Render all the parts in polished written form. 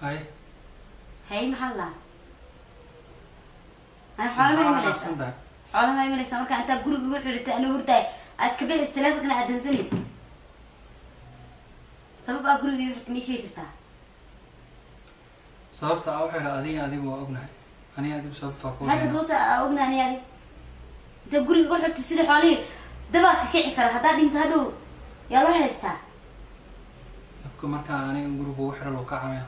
Hay. Hay, maxaa la ana xoolo ma imalaysa? Xoolo ma imalaysa marka intaa guriga ugu xirtay anigu hurtaay aad iska bixis teleefonkana aad dansanaysa. Sabab aa guriga igu xirtay ma ii sheegi kartaa? Sababta aa u xira adiga adigu waa ognahay. Aniga adigu sababta waa ku maxay tahay sababta aa ognahay aniga adiga? Intaa guriga ugu xirtay sida xoolihii dabaa ka kici kara, haddaa dhinto hadhow yaa loo haystaa? Dabka markaa aniga guriga ugu xira loo kacamaya.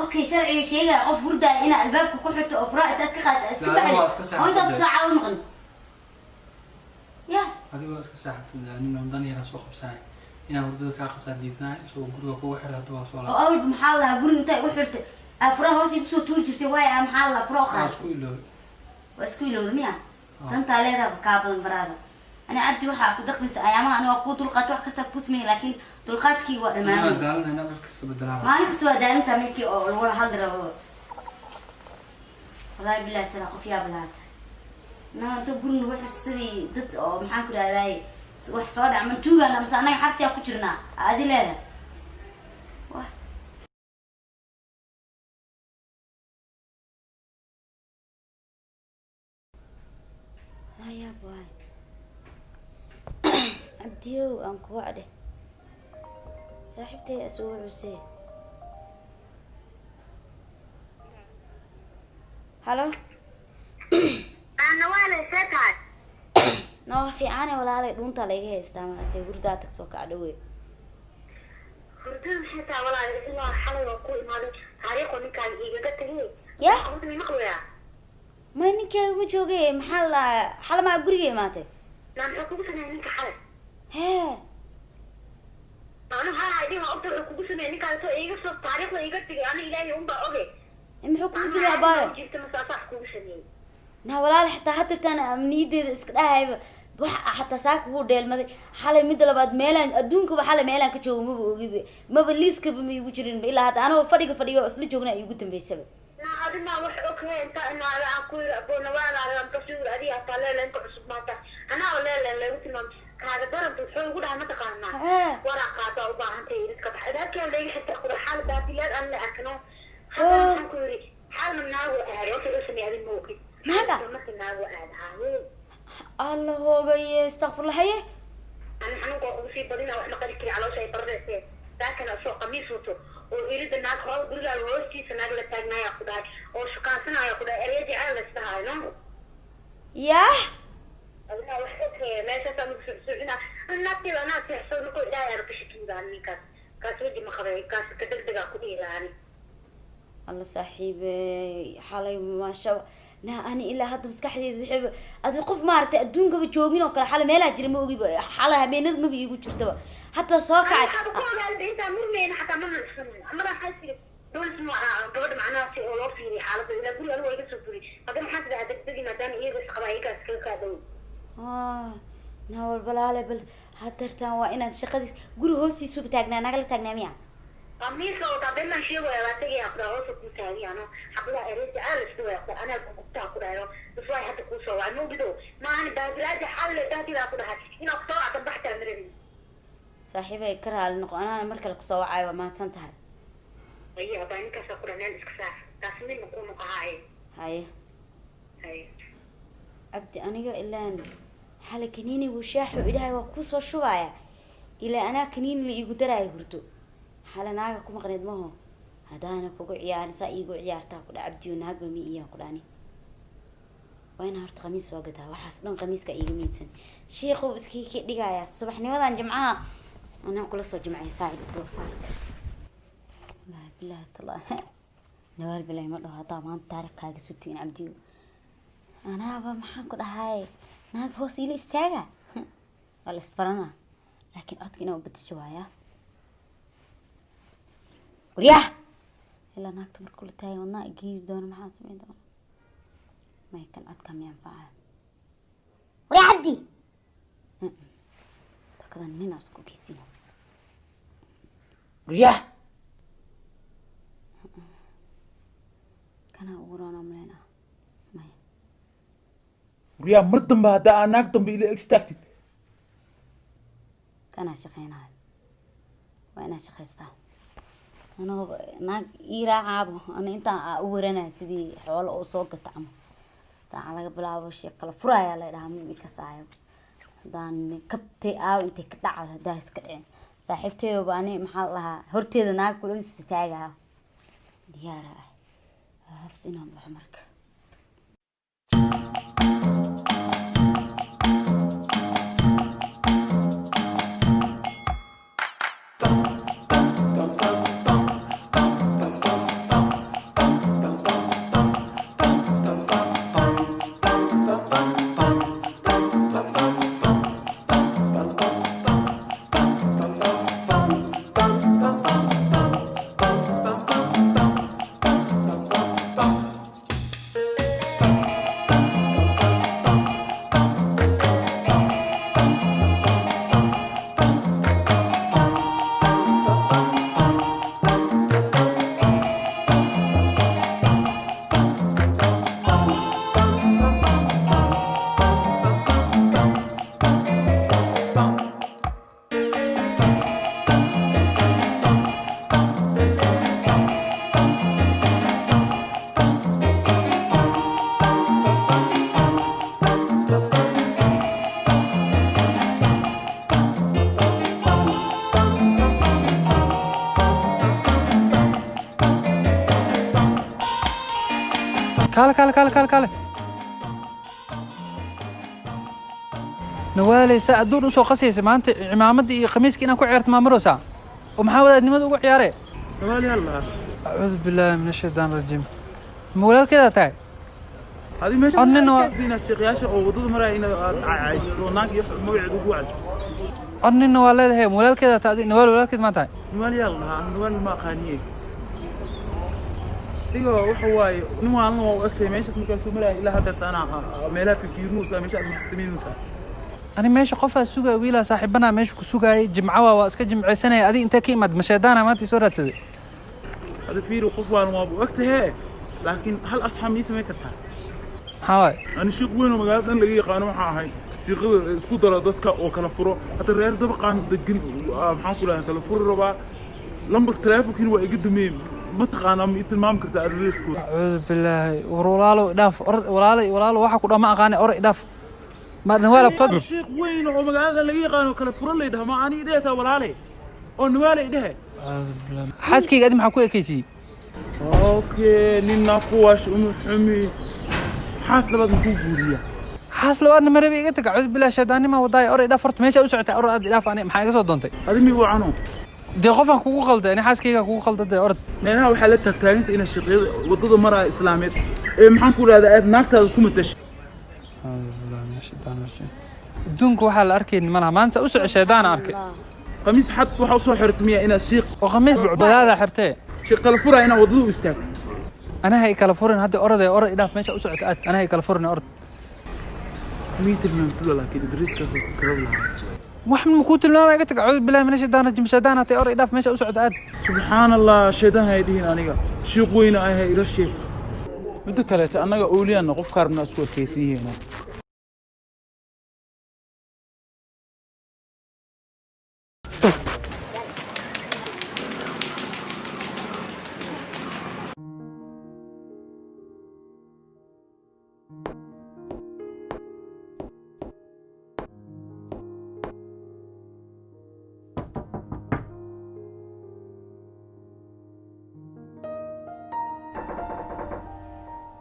Okay, sharciga sheegaya qof hurdaaya inaa albaabka ku xirto oo furaa intaa iska qaata iska Adigu waa baxay iska oo intaas seexatay. Saacad u maqan ya. Adigu waa iska seexatay, nin dan yaraa soo qabsanay inaan hurdada kaa qasaa diidnaa isagoo guriga kugu xiray hadduu waa soo oo laabtay. Awalba maxaa lahaa guriga intaa igu xirtay aa furaha hoos igu soo tuuri jirtay, waay aa maxaa lahaa fura u Waa qaatay? Isku iloobay. Waa isku ilowda miya? Ah. Dantaa leedaha kaa badan baraada. Ani Cabdi waxaa ku dhaqmaysa ayaamaha ani waa kuu dulqaata, wax kasta kuu sameeyay, laakiin dulqaadkii waa Anaa dhammaanay. Daalanayna dharka iska bedelaan. Maalin kasta waa daalintaa markii oo lagula hadli rabo. Wallaahi billahi tala qof yaab lahaata innaga inta guri nagu xirta sidii dad oo maxaan ku rahdaay wax soo dhac man tuugana mase annaga xabsiyaa ku jirnaa adi leedahay. Wah. Wallaahi yaab waay. Cabdiyow, aan kuwa dheh saaxiibtay isugu cusee. Halo. Ana waana see tahay? Na waa fiicaane walaalay, dhuuntaa layga haystaa maaragtay, hurdaa tag soo kac dhawe. Hurdada maxay tahay walaal? Ilaa xalay waa ku imaaday, taariikhoo ninkaan igaga tagay. Yah. Hurda may maqlayaa? May, ninkaaga ma joogay. Maxaa la xalamaa guriga imaatay? Naa muxuu kugu sameeyey ninka xalay? Hee. Anu haa idin waa ogta wuxuu kugu sameeyey ninkaan soo iiga soo taariikhda iga tagay, ana Ilaahay unbaa oge. Muxuu kugu sameeyey abaayo? Jirta masaasax kugu sameeyey. Na walaal, xitaa hadirtaan amniyadeeda iska dhahayba wax xataa saaka wuu dheelmaday xalay. Midda labaad, meelaan adduunkaba xalay meelaan ka joogo maba ogiba, maba liiskaba ma iigu jirinba. Ilaa hadda anagoo fadhiga fadhiyo oo isla joogna iigu dambeysaba. Naa adina wax oghe inta inaada aan ku yiri abo nawaala aan kasoo yiri adiga hataa leela inta cusub maanta anaa leela lagu tilmaamay kaaga daranta wuxuu igu dhahay mataqaanaa? Hee. Waraa qaadaa u baahantay iridka bax albaabkaa layga xirtaa kudha xaal baadilaad aan la arkino. Haddana waxaan ku yiri xaalna naagu aaday horta uu sameeyay adin ma ogid. Naaga? Markii naagu aada haaye. Alla hoogaye, istakfurlah, haye. Ani xanuunka waa kugu sii badina, wax maqali kari, caloosha ay baranayse saakana soo qamiis wato oo irida naag hoo gurigaaga hoostiisa naag la taagnaaya ku dhahay oo shukaansanaya ku dhahay ereya jecel la isdhahayo no. Yah. Adina wax oghe meeshaasaa lagu sucsuucina naagteeda anaa seexso markuu Ilaahay aanu ka shakiibaa ninkaas kaas weji ma qabay kaas ka degdegaa ku dhihi lahaa ani. Alla saaxiibe, xalay maasha na ani ilaa hadda maskaxdeeda wixiiba adi qof maaragtay adduunkaba joogin oo kale. Xalay meelaa jira ma ogiba, xalay habeenada maba iigu jirtaba hataa soo kacay. Waxaaba ku ogaaday intaan murmayna xataa mana isfanin amada waxaa tiri doolis ma gabadha macnaha si oo loo fiiriyo xaaladda ilaa guri anigu waa iga soo furi haddana maxaa tidhaha degdegi maadaama iyaga isqabaa iyagaas kaga kaa dhow. Ah, na walbalaale, bal hadartaan waa inaan shaqadiis guri hoostiisuba taagnaa nagala taagnaa miya? Qamiiska oo taabeenan sheegaya waa tagaya ku dhaha hoosa kuu taagay ano xabadaha ereysa aad la isku weeqda anaa gubtaa ku dhahayo bas waay hadda kuu soo wacay mawgido maahan baadilaada xalle baadilaa ku dhahay inaad kusoo wacdan baxtaa marabin. Saaxiibay, ka raali noqo, anaana mar kale kusoo wacaayo. Waa mahadsan tahay. Ayi hadaa ninkaasaa ku dhaha meel iska saar taas midna kuu noqohaaye. Haye. Haye. Cabdi, aniga ilaan xalay kaniinigu shaaxu ilaahay waa kusoo shubaya, ilaa anaa kaniini la iigu daraayo hurdo. Xalay naaga ku maqneed maho, haddaana kugu ciyaarin saa iigu ciyaartaa ku dha. Cabdiyo, naagba ma iyaan ku dhani, waa inaan horta khamiis soo gataa. Waxaas dhan khamiiska iiga miibsan shiiquu iskii dhigayaa subaxnimadan jimcaha anaa kula soo jimcaya saaxib doofaarka. Wallaahi billahi tallaahi nawaal bilahi ma dhaho haddaa maanta taariikh kaaga soo tegin. Cabdiyo, anaaba maxaan ku dhahay naag hoos iila istaaga waa la isbarana, laakiin codka inaa u bedesho waayaa waryaah ilaa naagta markuu la taagan wadnaa geeri doono. Maxaan samayn doona? May, kan codka mi anfacaya. Waryaa Cabdi, takadan nin aan isku geysino. Waryaah. Kanaa ugu roona maleyna maya. Waryaah, mar dambe haddaa aa naag dambe ila istaagtid. Kanaa shaqeynayo, waa inaa shaqaystaa. Anoo naag ii raacaabo ana intaan aa u waranaya sidii xoolo oo soo gata ama taa laga bilaabo sheekh kala furaya la dhahaa ma kasaayo hadaan kabtay aaw intay ka dhacdo hadaa iska dhicin saaxiibtayba ani maxaa la dhahaa horteeda naag kula istaagaa diyaar ah hafta inaan baxo marka. Kaale kaale kaale kaale kaale nawaaley saa adduun usoo qasaysa maanta cimaamadii iyo khamiiskii inaan ku ciyaarto maamaroosaa oo maxaa wadaadnimada ugu ciyaaree? Nawaal yalla. Acuudu billaahi min ashaytaan rajiim. Ma walaalkeedaa tahay? Adi meesha Or nin waa- sheekhayaasha oo wadada maraya inaad aad caysto oo naag iyo magaceeda ugu wacdo. Or ninna waa leedahay, ma walaalkeedaa tahay? Adi nawaal walaalkeed maa tahay? Nawaal yalla, nawaal ma aqaaniye. Adiga waxa waaye nin waalna waa u egtahay meeshaas markaan soo maraya ilaa haddeerta anaa meelaha fiirfiirinaysaa meesha aad maxaa samaynaysaa. Ani meesha qofaa sugaya wiilaa saaxiibanaa meesha ku sugaayay jimco waa iska jimcaysanaya adi intee ka imaad masheedaana maanta isoo raadsaday. Hada fiiri qof waalna waa u egtahay laakiin hal asxaab mii samayn kartaa? Maxaa waaye? Ani sheekh weyn oo magaalada dhan laga yaqaano waxaa ahay sheekhada isku dara dadka oo kala furo hadda reer dabaqaan degan maxaan ku dhahay kala furi rabaa lambar taleefonkiina waa iga dambeeyey ma taqaanaa ma ii tilmaami kartaa adreskooda? Acuudu billaahi war walaalow idhaaf or walaalay walaalo waxa ku dhama aqaane or idhaaf ma nawaal abtood. Sheekh weyn oo magaalada laga yaqaano kala furo la yidhaha ma ani idhehaysaa walaale oo nawaale idhehe. Acuudu billaahi xaaskayga adi maxaa ku ekaysiiyey? Okay nina kuwaas uma xumi xaas labaad makuu guuriyaa? Xaas labaadna marabi iga tag acuudu billaahi shaydaannima wadaaya or idhaaf horta meesha u socotay or aad idhaaf ani maxaa iga soo doontay? Adi mi wacano dee qofaan kugu qalday ani xaaskayga kugu qalda dee orod. Meelaha waxaa la taagtaaginta inaad shaqeeyada waddada maraya islaameed ee maxaan ku dhahdaa aad naagtaada ku matashay. Acuudu billaahi min ashaytaani rajiim. Adduunka waxaa la arkaynin malaha maanta u soco shaydaan arkay. Khamiis xad waxaa usoo xirtay miya inaad shiiq oo khamiis wadaada xirtee shiiq kala furaya inaad waddada u istaagto. Anaha i kala furin hadda orodee orod idhaaf meesha u socota aad anaha i kala furin orod. Mii tilmaamtida laakiin idriiskaas waa iskala lahaa. Wax ma kuu tilmaamaya iga tag acuudu billahi min ashaytaan rajiim shaydaan hatay orod idhaaf meesha u socota aad. Subxaan allah shaydaan hay dhihin aniga shiiq weyna ahay ila sheekh. Midda kaleete annaga ooliyaanna qofka rabnaa isku adkaysan yihiin.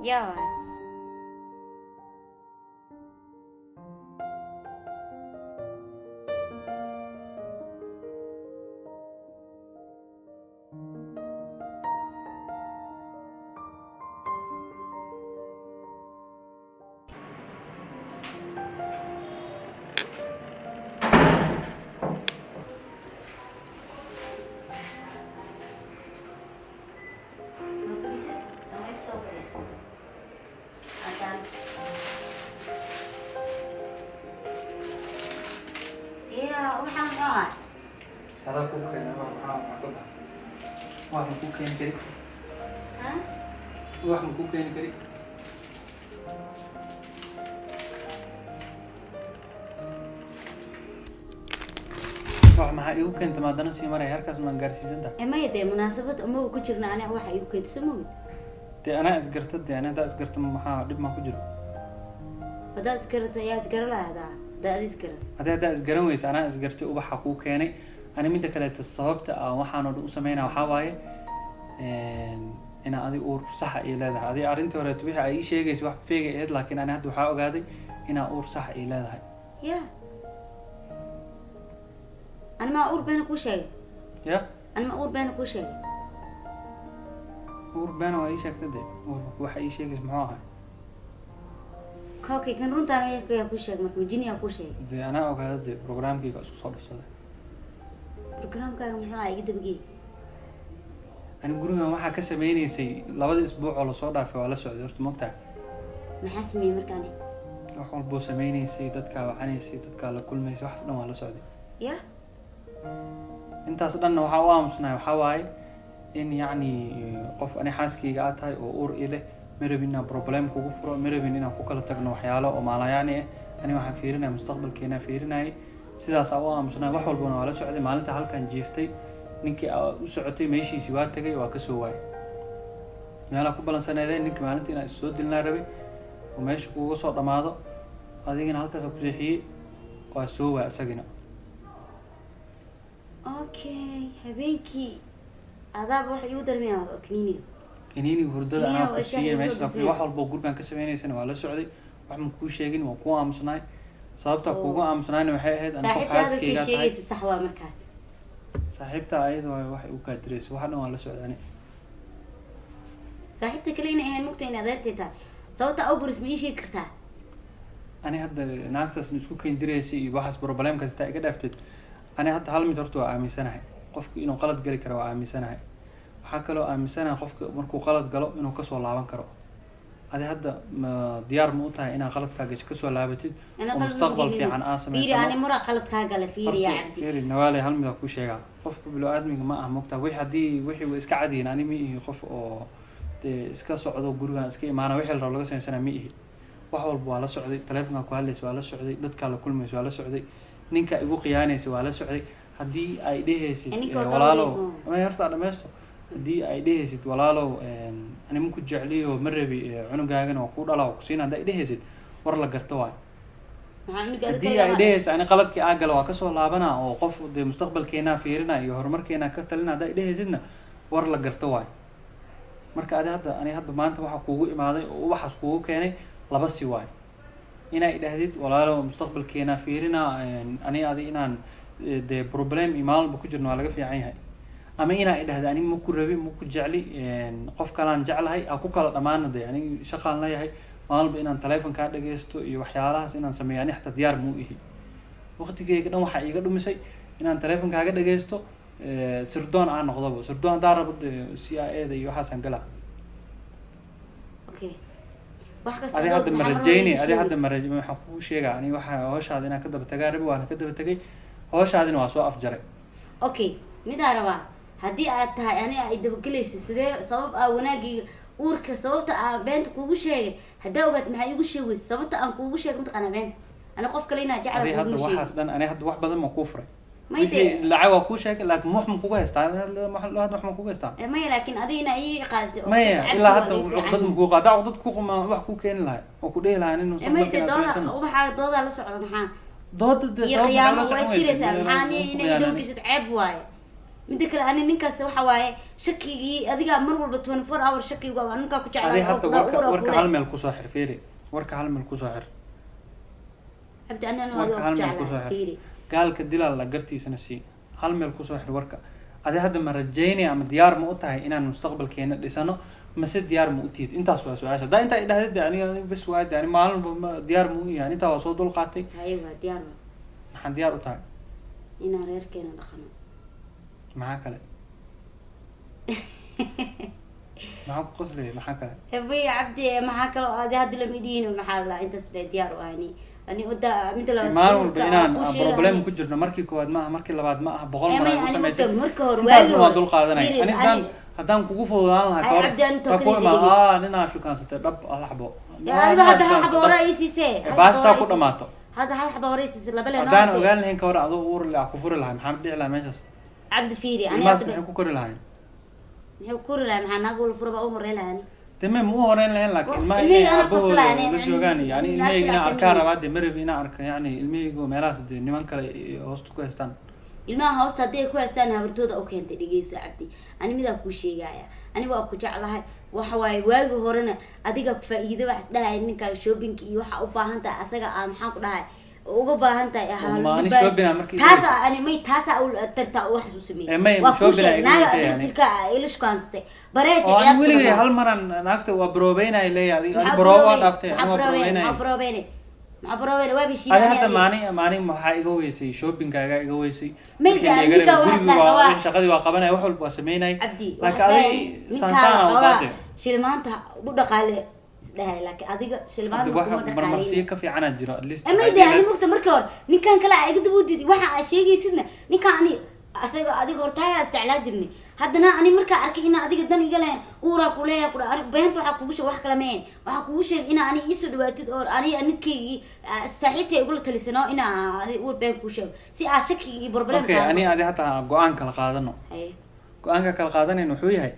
Yaa waay. Ma fadhiisid? Ama inta soo fadhiiso. Haddaan. Yaa, waxaan muxuu ahay? Adaa kuu keenay wax maxaa maxaa ku tahay wax ma kuu keeni kari? Ha? Wax ma kuu keeni kari? Wax maxaa iigu keentay maadana sii maraya halkaas maan gaarsiisan tahay? Ee maya, dee munaasabad umaga ku jirna, aniga waxa iigu keentay soo mogid. Dee anaa isgarta, dee ani haddaa isgarta maxaa dhib maa ku jiro? Haddaad isgarata, yaa isgara lahaa haddaa adi isgaran? Haddii haddaa isgaran weysa, anaa isgartay, ubaxa kuu keenay. Ani midda kaleeto, sababta aan waxaan oo dhan u sameynaa waxaa waaye inaa adi uur saxa ii leedahay. Adi arrintii horeeto wixii ay ii sheegaysa wax feegay ahayd, laakiin ani hadda waxaa ogaaday inaa uur saxa ii leedahay. Ya, ani maa uur beena kuu sheegay? Ya. Ani ma uur beena kuu sheegay? Uur beena waa ii sheegtay. Dee uur waxa ii sheegaysa muxuu ahay? Okay, kan runtaan yaa kuu sheegay marka? Jiniyaa kuu sheegay? Dee anaa ogaada, dee programkayga isku soo dhufsaday. Programkaaga muxuu ahaa? Iga dabagey. Ani gurigan waxaa ka sameynaysay labada isbuuc oo lasoo dhaafay waa la socday horta, mogtahay? Maxaa sameeyey marka ani? Wax walboo sameynaysay, dadkaa wacanaysay, dadkaa la kulmaysay, waxaas dhan waa la socday. Ya. Intaas dhanna waxaa u aamusnahay waxaa waaye in yacni qof ani xaaskayga aad tahay oo uur i leh, ma rabin inaan problem kugu furo, ma rabin inaan ku kala tagno waxyaalo oo maalayacni ah. Ani waxaan fiirinaya mustaqbalkeenaa fiirinayay, sidaasaa u aamusnahay. Wax walbana waa la socday. Maalinta halkan jiiftay, ninkii aa u socotay meeshiisii waa tagay, waa kasoo waayay meelaha ku balansaneedeen. Ninka maalinta inaan is soo dilnaa rabay oo meesha kuga soo dhamaado, adigana halkaasa ku seexiyey, waa soo waay isagina. Okay, habeenkii adaaba waxa iigu darmaya kaniiniga. Kaniiniga hurdada Kaniiniga anaa ku waa shaahi siiyey igu soo meesha. dirtay. Wax walbo gurigan ka sameynaysana waa la socday. Wax ma kuu sheegin, waa kuu aamusnaay. Sababta Oo. kuugu aamusnaayna waxay ahayd ani qof Saaxiibta hadalkii xaaskaygaa tahay. sheegaysa sax waa markaas. Saaxiibta ayada waay waxay u kaadiraysa, waxa dhan waa la socday ani. Saaxiibta kale inay ahayn mugta, in adeertay tahay, sababta awburis ma ii sheegi kartaa? Ani hadda naagtaas isku keendiraysay iyo waxaas problemkaas intaa iga dhaafteed, ani hadda hal mid horta waa aaminsanahay: qofku inuu qalad gali karo waa aaminsanahay. Waxaa kaloo aaminsanahay qofka markuu qalad galo inuu kasoo laaban karo. Adi hadda ma diyaar ma u tahay inaad qaladkaa gasho kasoo laabatid Ana oo qalad ma mustaqbal gelin. fiican aa Fiiri, ani samaysano? muraa qalad kaa gala, fiiri ya Horta, Cabdi. Fiiri Nawaale, hal mid aan kuu sheegaa: qofka bilo-aadmiga ma ah mogtaa wixii haddii wixii way iska cadiyin. Ani ma ihi qof oo dee iska socdo, gurigan iska imaana, wixii la rabo laga samaysana ma ihi. Wax walba waa la socday. Taleefonkaa ku hadlaysa waa la socday, dadkaa la kulmaysa waa la socday, ninka igu khiyaanaysa waa la socday. Haddii ay dhehaysid Ninka waa ka walaalow wareego. Ma horta dhameysto. Haddii ay dhehaysid walaalow, ani ma ku jecliyo, ma rabi, cunugaagana waa kuu dhala, waa kusiina, hadii ay dhehaysid, war la garto waay. Maxaa cunuga adiga Haddii kaliya ay ma dhehaysa ani qaladkii aa gala waa kasoo laabana oo qof dee mustaqbalkeenaa fiirina iyo horumarkeenaa ka talina, hadda ay dhehaysidna, war la garto waay. Marka adi hadda, ani hadda maanta waxaa kuugu imaaday oo ubaxaas kuugu keenay laba si waay: inay dhahdid walaalo mustaqbalkeenaa fiirina, ani adi inaan dee problem iyo maalin walba ku jirno waa laga fiican yahay, ama inaa idhahda ani ma ku rabi, ma ku jecli, qof kalaan jeclahay, ha ku kala dhamaana. Dee ani shaqaan leeyahay, maalin walba inaan taleefon kaa dhagaysto iyo waxyaalahaas inaan sameeyo ani xataa diyaar muu ihi. Waqtigeyga dhan waxaa iiga dhumisay inaan taleefon kaaga dhagaysto, sirdoon aan noqdoba. Sirdoon haddaan rabo dee CIA da iyo waxaasaan galaa. Okay, wax kasta Adi adood hadda ma maxaa mar walba rajeynay iigu adi hadda sheegaysa? Ma raje. Waxaan kuu sheegaa ani waxaa hawshaada inaan ka daba tagaa rabi, waana ka daba tegay, hawshaadina waa soo afjaray. Okay, midaa rabaa: haddii aad tahay ani ay dabagelaysa, sidee sabab aa wanaagayga uurka, sababta aan beenta kuugu sheegay haddaa ogaat, maxaa iigu sheegaysa? Sababta aan kuugu sheegay mataqaanaa? Beenta ani qof kale inaa jecla Adi hadda kuuguma sheegin. waxaas dhan ani hadda wax badan ma kuu furay. May Wixii dee lacag waa kuu sheegay, laakiin wax ma kugu haystaa? Hadda wax ma kugu haystaa? Maya, laakiin adiga inaa ii qaadid oo Maya, cabdi ilaa waa hadda ii fiican cuqdad ma yahay. kuu qaada? Cuqdad ku quma wax kuu keeni lahay oo ku dhehi lahaa nin Ee, may dee mustaqbalkeena dooda samaysan. Ubaxaa doodaa la socda maxaa? Dooda dee Iyo sabab maxaa qiyaamo la waa socon weysa? istiraysaa. Maxaa ani Ku inay idaba khiyaanay. geshid ceeb waaye. Midda kale, ani ninkaas waxa waaye shakigii adiga mar walba 24 hour shakigu waa ninkaa ku Adi jeclaa oo hadda kudha warka uura warka kule. Hal meel kusoo xir, fiiri, warka hal meel kusoo xir. Cabdi, ani anu Warka adiga hal ku meel kusoo jeclaa, xir. fiiri. Gaalka dilaa la gartiisana sii. Hal meel kusoo xir warka. Adi hadda ma rajeynaya ama diyaar ma u tahay inaan mustaqbalkeena dhisano mase diyaar ma u tihid? Intaas waa su-aasha. Haddaa intaa idhahdid aniga bes waa de ani maalin walba diyaar ma u yahay, intaa waa soo dul qaatay. Haye, waa diyaar waa. Maxaan diyaar u tahay? Inaan reerkeena dhaqano. Maxaa kale? Maxaa ku qoslaya? Maxaa kale? Hebay Cabdi, maxaa kaloo adi hadda lama dhihin? Maxaa la intaas le diyaar u ahani ani wada midda labaad Maalin walba uurka inaan aan kuu aan sheegay problem ku jirno markii koowaad ma aha, markii labaad ma aha, 100 Eh, mar maya, ay ku ani samaysay. marka hore Intaasna waagii waa hore. dul qaadanaya. Fiiri, Ani haddaan kugu fududaan lahaa Ay, kahor Cabdi, ani ta ku tookadayda imaan dhegeyso. Ninaa shukaansatay dhab hal xabo. Ya adiba hadda hal xabo hore ii siisee, hal xabo Baashaa hore ku ii siisee. dhamaato. Hadda hal xaba horeysiisa, laba leen. Haddaan ogaan lahayn ka hor adoo uur le ku furi lahay, maxaa dhici lahaa meeshaas? Cabdi, fiiri, ani Ilmahaas hadda maxay ku kori lahayn? Muxuu kori lahaa? Maxaa naag ula fura baa u horey lahaa ani? Dee me ma u horeyn lahayn, laakiin ilmaha Ilmihii inay anaa korsan lahaa, aabahooda la joogaan iyo ani naag ilmahayga inaan jilicsan arkaan yihiin. Rabaa dee ma rabi inaan arka, yacni ilmahayga oo meelahaas dee niman kale ay hoosta ku haystaan. Ilmaha hoosta haddii ay ku haystaan, habartooda u keentay. Dhegeyso Cabdi, ani midaa kuu sheegaya, ani waa ku jeclahay. Waxa waaye, waagi horena adiga faa-iido wax isdhahay ninkaaga shoppingka iyo waxa u baahan tahay asaga aa, maxaan ku dhahay, uga baahan tahay. Ma ani shopping aa markii Taasa ani may taasaa u tartaa waxaas u sameeyey. Eh, may Waa kuu shopping aa sheegay iga naaga weysay adiga yani. tirka ila shukaanstay bareeti. Oo ani Ciyaarta weligay ku hal maran naagta waa baroobeynay leeyahay. Adiga adi baroob waa dhaaftay, ani waa baroobeynay. Maxaa baroobeynay? Maxaa baroobeynay? Waa Adi bishiinay. hadda maalin maalin waxaa iga weysay shoppingkaaga iga weysay. Mayda, Markii la iga ninka rabay waxaas guriga dhahay waa xoogaa. shaqadii waa qabanaya, wax walba waa sameynay. Cabdi, laakiin waxaa adi ninkaa saansaana u xoogaa daate. Shilmaanta u dhaqaale isdhahay, laakiin adiga shilmaan Hadda kuma waxa marmarsiyo dhaqaaleyn. ka fiicanaa jiro at least. Ama de ani mugta marka hore ninkan kale aa iga daba udidi waxa aa sheegaysidna, ninkan ani asaga adiga hortaayaa isjeclaa jirnay. Haddana ani markaa arkay inaa adiga dan iga lahayn, uuraa kuleeyahay kudha. Ani beenta waxaa kugu sheeg wax kale mahayn, waxaa kugu sheegay inaa ani iisoo dhawaatid oo ani ninkaygii saaxiibtay igula talisano inaa adi uur been kuu sheego si aa shakiga iyo problem. Okay, ani adi hataa go-aan kala qaadano. Haye. Go-aanka kala qaadanayna wuxuu yahay,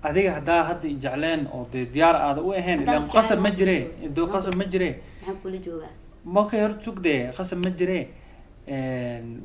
adiga haddaa hadda i jecleen oo dee diyaar aada u ahayn, Haddaan ilaan qasab ma jecleen, jire dee, qasab ma jire. Maxaan kula joogaa? Markay hor sugdee, qasab ma jire.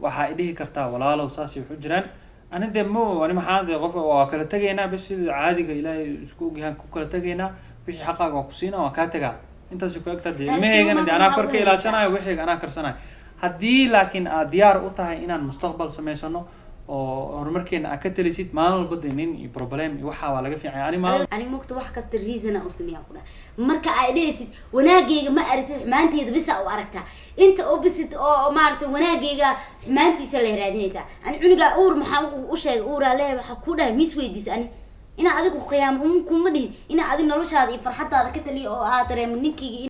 Waxaa i dhihi kartaa, walaalow, saasay wax u jiraan. Ani dee mo ani maxaa dee qof waa kala tegaynaa bas, sida caadiga Ilaahay isku ogyahan ku kala tegaynaa. Wixii xaqaaga waa ku siinaa, waa kaa tegaa, intaasi ku egtaa dee. Laakiin Ilmahaygana dee anaa maxaa korka u ilaashanayo, wixiyga anaa karsanayo. Haddii laakiin aad diyaar u tahay inaan mustaqbal samaysano oo horumarkeena aad ka talisid, maalin walba dee nin iyo problem iyo waxaa waa laga fiicanya. Ani maalin Ani mugta wax kasta reason a u sameeyaa ku dhaha. Marka ay dhehaysid wanaagayga ma aragtid, xumaanteyda bisa u aragtaa, inta opposite oo maaragtay wanaagayga xumaantiisa la raadinaysaa. Ani cunugaa uur maxaa u sheegay? Uuraa leeyahay waxaa ku dhahay, miis weydiisa ani inaa adigu khiyaamo kuma dhihin, inaa adig noloshaada iyo farxadaada ka taliya oo aad dareemo ninkayga.